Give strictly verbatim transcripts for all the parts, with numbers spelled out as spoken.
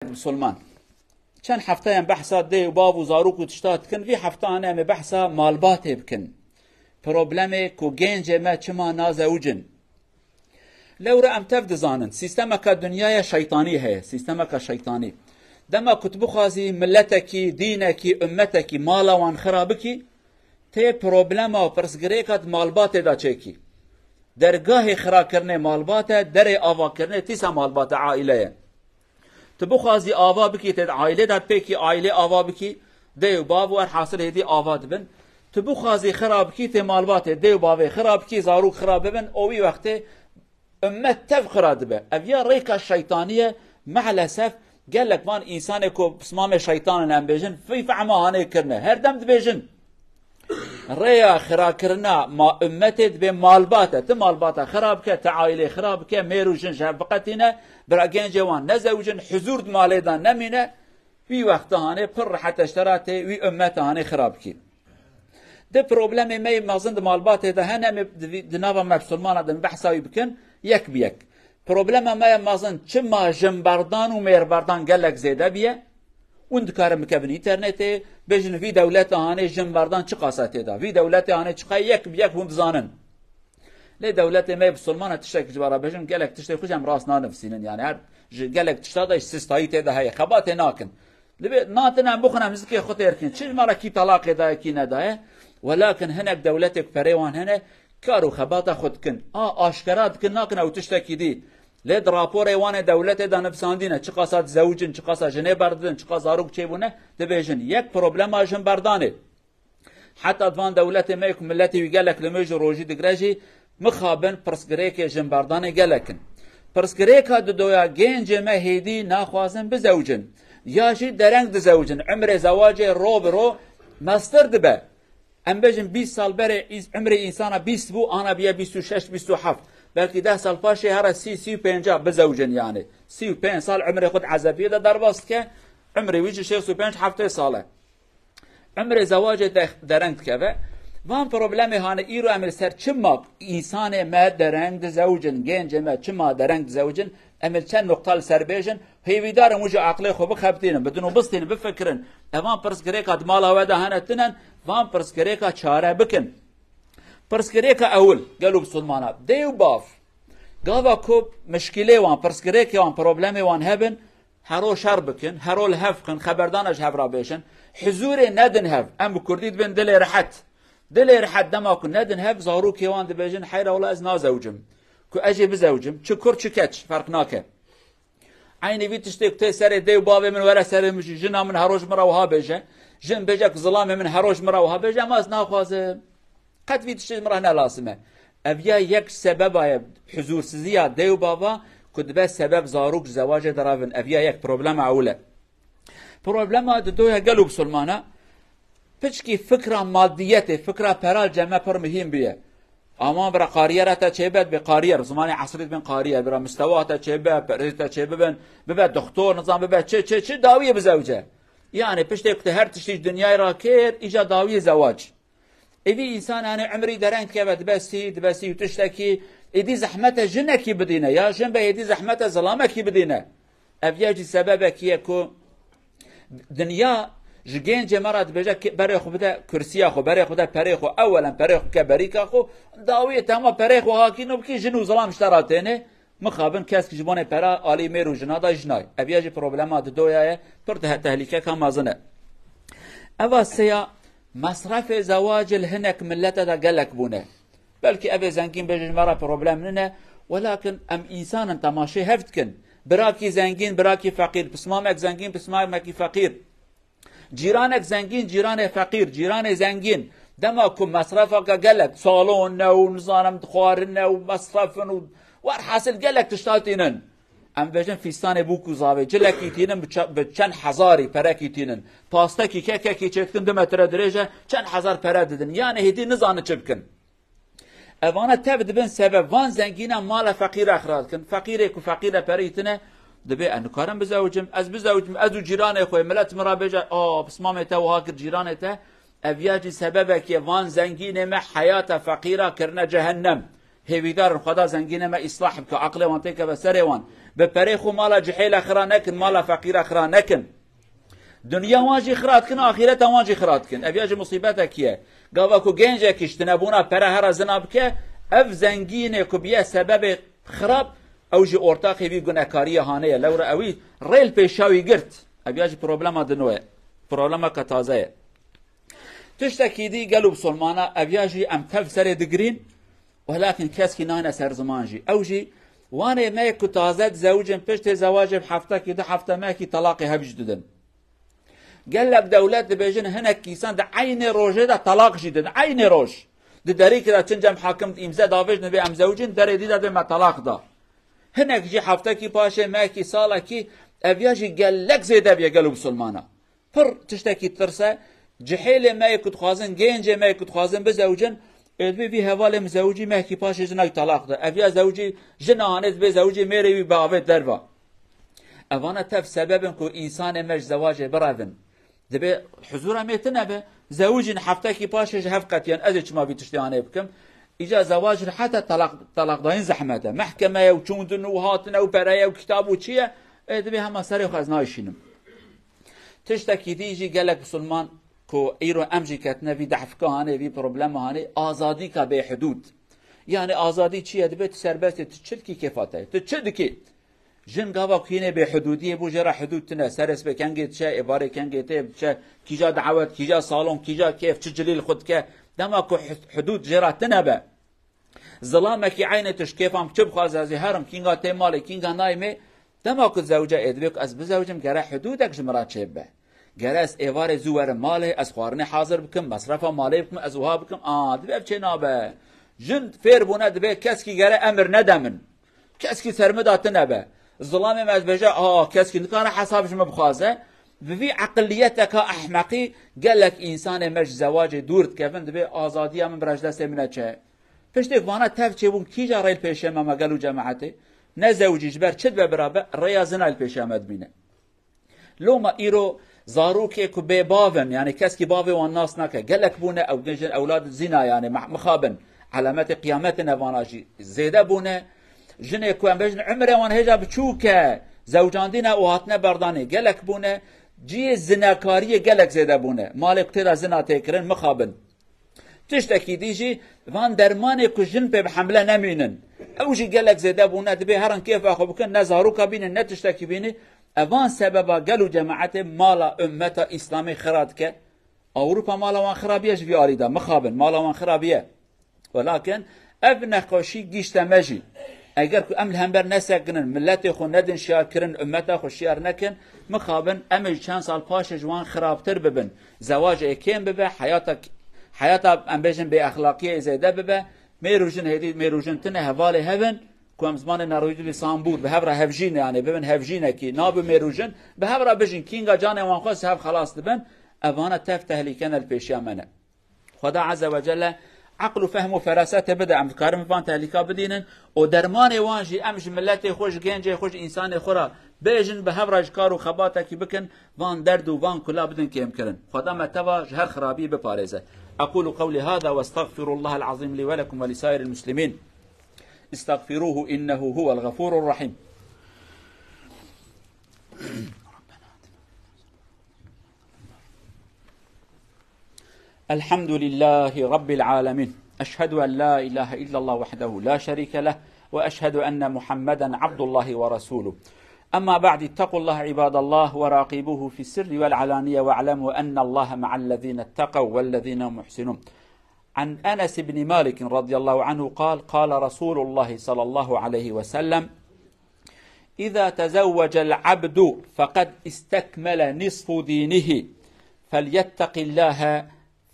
Musulman. Çend hefteyan behsa dê û bav û zarok û tişta dikin, vî hefta hane em ê behsa malbatê bikin. Problemê ku gêncê me çima nazewicin. Lewra em tev dizanin, sîstemeka dinyaya şeytanî heye, sîstemeka şeytanî. Dema ku tu bixwazî miletekî, dînekî, ummetekî mala wan xira bikî, tê problema û pirsgirêka di malbatê de çêkî. Dergahê xirakirinê malbat e, derê avakirinê tîsa malbat e, aîle ye. Tu bixwazî ava bikî, tê di aîlê de pêkî aîlê ava bikî, dê û bav û her hasil hêdî ava dibin. Tu bixwazî xira bikî, tê malbatê dê û bavê xira bikî, zarok xira bibin, û wî wextê ummet tev xira dibe. Ev ya rêka şeytanî ye, mehlesef gelek van însanê ku pismamê şeytan in em bêjin, vî fehma hanê kirine. Her dem dibêjin. Rêya xirakirina ma ummetê dibê malbat e. Ti malbata xira bike, ti aîlê xira bike, mêr û jin ji hev biqetîne, bira gêncê wan nezewicin, huzûr di malê de nemîne, wî wexta hanê pir rehet e ji te re tê wî ummeta hanê xira bikî. Di problemê me yê mezin di malbatê de hene, em ê di vî, di nava me Musulmana de em behsa wî bikin, yek bi yek. Problema me ya mezin çima jinberdan û mêrberdan gelek zêde bûye? Hûn dikarin bikevin înternetê, bêjin vî dewleta hanê jinberdan çiqasa tê de. Vî dewletê hanê çiqa yek bi yek hûn dizanin. Lê dewletê me yê Musulmana tiştek ji we re bêjim, gelek tiştê xwe jî em rast nanivîsînin. Yani her ji gelek tişta de sistayî tê de heye. Xebatê nakin. Divê natin em bixwin em zikê xwe têr kin. Çi ji me re kî talaqê daye, kî nedaye? Welakin hinek dewletê ku perê wan hene, kar û xebata xwe dikin. A aşkera dikin, nakin ew tiştekî dî. Lê di raporê wan ê dewletê de nivîsandîne, çiqasa dizewicin, çiqasa jinê berdidin, çiqas zarok çêbûne, dibêjin. Yek problema jinberdanê. Heta di van dewletê me ku miletê wî gelek li mêj û rojî digire jî, mixabin pirsgirêkê jinberdanê gelek in. Pirsgirêka didoya gêncê me hêdî naxwazin bizewicin. Ya jî dereng dizewicin. Umrê zewacê ro bi ro mestir dibe. Em bêjin bîst sal berê îns-, umrê însana bîst bû, ana biye bîst û şeş, bîst û heft. Belkî deh sal paşê here sî, sî û pênca bizewicin yani. Sî û pênc sal umrê xwe di ezebiyê de derbas dike. Umrê wî jî şêst û pênc heftê sal e. Umrê zewacê de dereng dikeve. Van problemê hane îro em li ser çima însanê me dereng dizewicin, gêncê me çima dereng dizewicin, em li çend nuqta li ser bêjin, hêvîdar im wî jî aqlê xwe bixebitînin, bidin û bistînin, bifikirin. Evan pirsgirêka di mala we de hene tinen, van pirsgirêka çare bikin. Pirsgirêka ewil, gelo bisilmana, dê û bav, gava ku mişkilê wan, pirsgirêkê wan, problemê wan hebin, hero şer bikin, hero li hev bixin, xeberdana ji hev re bêjin, hizûrê nedin hev, em bi kurdî dibên dilê rehet. Dilê rehet dema ku nedin hev, zarokê wan dibêjin, heyra wela ez nazewicim. Ku ez jê bizewicim, çi kur çi keç, ferq nake. Eynî vî tiştê ku tê serê dê û bavê min were serê min jî, jina min hero ji min re wiha bêje, jin bêje ku zilamê min hero ji min re wiha bêje, ema ez naxwazim. Qet vî tiştê ji min re ne lazim e. Ev ya yek sebeba ye, huzûrsiziya dê û bava ku dibe sebeb zarok ji zewacê derevin. Ev ya yek problema ewil e. Problema didoya gelo bisilmana, piçkî fikra madiyetê, fikra pera li cem me pir muhîm bûye. Ama bira qariyer hata çêbe, dibê qariyer, zimanê esrî dibên qariyer, bira mistewa hata çêbe, perê te çêbibin, bibe doktor, nizam bibe çi, çi, çi, dawiyê bizewce. Yani piştê ku te her tiştî ji dinyayê rakir, îca dawiyê zewac. Êdî însan, yani, umrî dereng dikeve, dibe sî, dibe sî û tiştekî, êdî zehmet e jinekî bidîne, ya jin be êdî zehmet e zilamekî bidîne. Ev ya jî sebebekî ye ku dinya ji gêncê me re dibêje, ke-, berê xwe bide kursiya xwe, berê xwe bide perê xwe, ewelen perê xwe ke berîka xwe, dawiyê tema perê xwe hakî nû bikî, jin û zilam ji te re têne. Mixabin kesk ji bonê pera alî mêr û jina da jî nayê. Ev ya jî problema didoya ye, pir te-, tehlîkeka mezin e. Eva seya, mesrefê zewacê li hinek milete de gelek bûne. Belkî ev ê zengîn bêje ji me re problem nine, welakin em însan in, temaşê hev dikin. Birakî zengîn, birakî feqîr, pismamek zengîn, pismamekî feqîr. Cîranek zengîn, cîranê feqîr, cîranê zengîn. Dema ku mesrefeke gelek, salon ne û nizanim xwarin ne û mesrefin û werhasil gelek tişta tînin. Em bêjin fîstanê bûk û zavê, cilekî tînin bi çe-, bi çend hezarî perekî tînin. Pastekî kekekî çêdikin du metre dirêj e, çend hezar pere didin. Yanê hêdî nizanin çi bikin. Evana tev dibin sebeb, van zengîna mala feqîra xira dikin. Feqîrê ku feqîre perî tine, dibê ez nikarim bizewicim, ez bizewicim, ez û cîranê xwe, milet min re bêje, a, pismamê te wiha kir cîranê te. Ev ya jî sebebek ye, van zengînê me heyata feqîra kirine cehennem. Hêvîdar in Xweda zengînê me îslah bike, aqilê wan têkeve serê wan. Bi perê xwe mala cihêla xira nekin, mala feqîra xira nekin. Dinya wan jî xira dikin, axîreta wan jî xira dikin. Ev ya jî musîbetekî ye. Gava ku gencekî ji tinebûna pere here zina bike, ev zengînê ku biye sebebê xirab, ew jî ortaxê vî gunekariyê hanê ye. Lewra ewî rê li pêşa wî girt. Ev ya jî problema din we ye. Problemeke taze ye. Tiştekî dî gelo bisolmana, ev ya jî em tev serê digirîn, welakin keskî nayne ser ziman jî. Ew jî wanê me ku taze dizewicin, piştê zewacê bi heftekî du hefte mehekî telaqê hev jî didin. Gelek dewlet dibêjin, hinek kîsan di eynê rojê de telaq jî didin. Eynê roj. Di derîkê de çin cem hakim îmze davêjin, dibê em zewicin, derê dî de dibê me telaq da. Hinek jî heftekî paşê, mehekî, salekî, ev ya jî gelek zêde bûye gelo bisolmana. Pir tiştekî tirs e. Cihêlê me yê ku dixwazin, gencê me yê ku dixwazin bizewicin, ê dibê vî hevalê mizewicî mehekî paşê jina wî telaq da. Ev ya zewicî jina hanê dibê zewicî mêrê wî bi avêt derva. Evana tev sebeb in ku însanê me ji zewacê birevin. Dibê huzûra me tune be, zewicîn heftekî paşê ji hev qetiyan, ez ê çima vî tiştê hanê bikim? Îca zewac re heta telaq, telaqdayîn zehmet e. Mehkeme ye û çûndin û hatine û pere ye û kitab û çi ye, ê, dibê hema serê xwe ez nayşînim. Tiştekî dî jî gelek misilman ku îro em jî ketine vî dehfika hanê, vî problema hanê, azadîka bêhidûd. Yani azadî çi ye? Dibê tu serbest î, tu çi dikî kêfa te ye. Tu çi dikî? Jin gava ku hînê bêhidûdiyê bû, jê re hidûd tune. Serê sibê kengê diçe, êvarê kengê tê diçe, kîja dawet, kîja salon, kîja kêf, çi cilî li xwe dike. Dema ku hi-, hidûd jê re tune be. Zilamekî eynê tişt kêfam çi bixwaze ez ê herim, kînga tê malê, kînga nayê mê, dema ku zewce ê, divê ku ez bizewcim, gere hidûdek ji min re çêbibe. Gere ez êvarê zû werim malê, ez xwarinê hazir bikim, mesrefa malê bikim, ez wiha bikim, a, divê ev çê nabe. Jin fêr bûne, divê keskî gere emir nede min. Keskî ser min de tune be. Zilamê me ez bêje, a, keskî nikare hesab ji min bixwaze. Bi vî eqiliyeteka ehmeqî gelek însanê me ji zewacê dûr dikevin, divê azadiya min bira ji destê min neçe. Piştê ku vana tev çêbûn, kîja rê li pêşiya me me gel û cemaetê? Ne zewicî ji ber çi dibe bira be, rêya zina li pêşiya me dibîne. Loma îro zarokê ku bê bav in, yani keskî bavê wan nas nake, gelek bûne, ew din jin ewlad zina, yani meh-, mixabin, alametê qiyametê ne vana jî zêde bûne. Jinê ku em bêjin umrê wan hêja biçûk e, zewcandîne û hatine berdanê, gelek bûne. Cihê zinakariyê gelek zêde bûne. Malê ku tê de zina tê kirin, mixabin. Tiştekî dî jî van dermanê ku jin pê bi hemle nemînin. Ew jî gelek zêde bûne, dibê herin kêfa xwe bikin, ne zaroka bînin, ne tiştekî bînî. Evan sebeba gel û cemaetê mala ummeta Îslamê xira dike. Ewropa mala wan xirabiye ji vî alî de, mixabin, mala wan xirabiye. Welakin ev nexweşî gişte me jî. Eger ku em li hember nesekinin, miletê xwe nedin şiyar kirin, ummeta xwe şiyar nekin, mixabin em ê ji çend sal paşê ji wan xirabtir bibin. Zewacê kêm bibe, heyata, heyata em bêjin bêexlaqiyê zêde bibe. Mêr û jin hêdî, mêr û jin tune hevalê hev in, ku em zimanê nerojî lî sambûr, bi hev re hevjîn, yani bibin hevjînekî, nabi mêr û jin, bi hev re bijin, kînga canê wan xwest hev xelas dibin, evana tev tehlîke ne li pêşiya me ne. Xweda Azze ve Celle eql û fehm û ferasetê bide, em dikarin van tehlîka bidînin û dermanê wan jî em ji miletê xwe, ji gencê xwe, ji însanê xwe re bêjin, bi hev re ji kar û xebatekî bikin, van derd û van kula bidin kêmkirin. Xweda me teva ji her xirabî biparêze. أقول قولي هذا وأستغفر الله العظيم لي ولكم ولسائر المسلمين. استغفروه إنه هو الغفور الرحيم. الحمد لله رب العالمين. أشهد أن لا إله إلا الله وحده لا شريك له، وأشهد أن محمدا عبد الله ورسوله. أما بعد، اتقوا الله عباد الله، وراقبوه في السر والعلانية، واعلموا أن الله مع الذين اتقوا والذين هم محسنون. عن أنس بن مالك رضي الله عنه قال: قال رسول الله صلى الله عليه وسلم: إذا تزوج العبد فقد استكمل نصف دينه، فليتق الله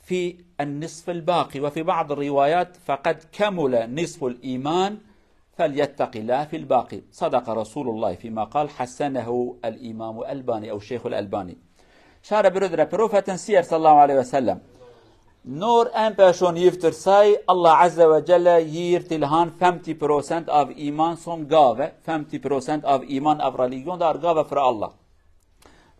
في النصف الباقي، وفي بعض الروايات: فقد كمل نصف الإيمان، فليتق الله في الباقي. صدق رسول الله فيما قال، حسنه الإمام الألباني أو الشيخ الألباني. Şare biro dire profetin siyer sallallahu aleyhi ve sellem. Nor en person yiftir say, Allah Azze ve Celle yir tilhan femti prosent av iman som gave, femti prosent av iman av religion dar gave fra Allah.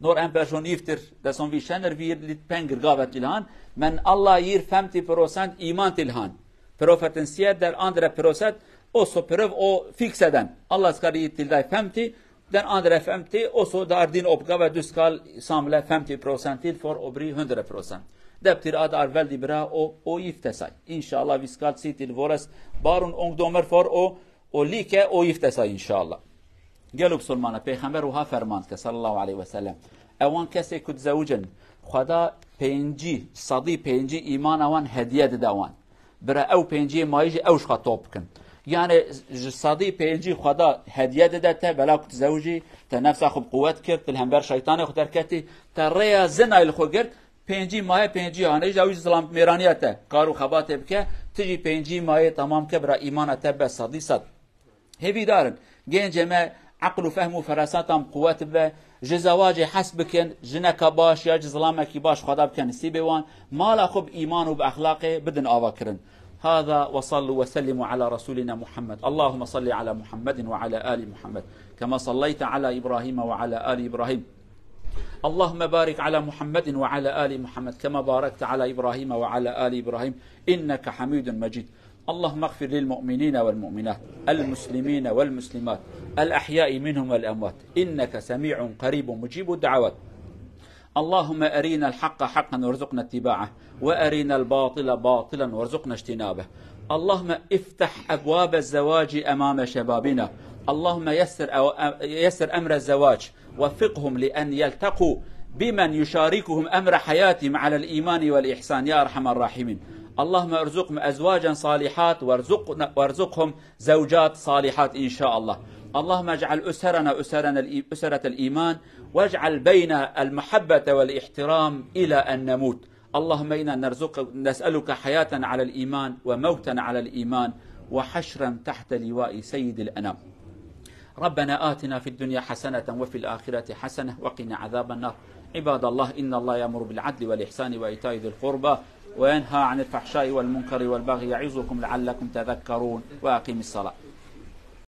Nor en person yiftir deson vi şenir vir lit pengir gave tilhan, men Allah yir femti prosent iman tilhan. Profeten siyer der andere Prozent, o so prov o fikse den. Allah skar yi tildai femti, den andere femti, o so dar din opgave du skal samle femti Prozent til for obri hundre Prozent. Deptir ad ar veldi bra o, o yiftesai. İnşallah vi skal si til vores barun ong domer for o, o like o yiftesai inşallah. Gelo Musulmana, Peyxember wiha ferman ke sallallahu aleyhi ve sellem. Ewan kesê ku dizewicin, Xweda pêncî, sedî pêncî îmana wan hediye dide wan. Bira ew pêncî mayî jî ew ji xwe top bikin. Yani ji sedî pêncî Xweda hediye dide te, bela ku dizewicî, te nefsa xwe bi quwet kir, tu li hember şeytanê xwe derketî, te rêya zinayê li xwe girt, pêncî mayê pêncî hanê jî ew jî zilam mêraniya te, kar û xebatê bike, tu jî pêncî mayê temam ke bira îmana te be sedî sed. Hêvîdar in. Gencê me eql û fehm û ferasatan bi quwet bibe. Ji zewacê hes bikin. Jineka baş ya ji zilamekî baş Xweda bike nisîbê wan. Mala xwe bi îman û bi exlaqê bidin ava kirin. هذا وصلوا وسلموا على رسولنا محمد. اللهم صل على محمد وعلى آل محمد كما صليت على إبراهيم وعلى آل إبراهيم. اللهم بارك على محمد وعلى آل محمد كما باركت على إبراهيم وعلى آل إبراهيم إنك حميد مجيد. اللهم اغفر للمؤمنين والمؤمنات، المسلمين والمسلمات، الأحياء منهم والأموات، إنك سميع قريب مجيب الدعوات. اللهم أرنا الحق حقا وارزقنا اتباعه، وأرنا الباطل باطلا وارزقنا اجتنابه. اللهم افتح أبواب الزواج أمام شبابنا. اللهم يسر أو-، يسر أمر الزواج. وفقهم لأن يلتقوا بمن يشاركهم أمر حياتهم على الإيمان والإحسان يا أرحم الراحمين. اللهم ارزقهم أزواجا صالحات وارزقنا-، وارزقهم زوجات صالحات إن شاء الله. اللهم اجعل أسرنا أسرنا الإي-، أسرة الإيمان، واجعل بين المحبة والاحترام إلى أن نموت. اللهم إنا نرزق-، نسألك حياة على الإيمان وموتا على الإيمان وحشرا تحت لواء سيد الأنام. ربنا آتنا في الدنيا حسنة وفي الآخرة حسنة وقنا عذاب النار. عباد الله، إن الله يأمر بالعدل والإحسان وإيتاء ذي القربى وينهى عن الفحشاء والمنكر والبغي يعظكم لعلكم تذكرون. وأقم الصلاة.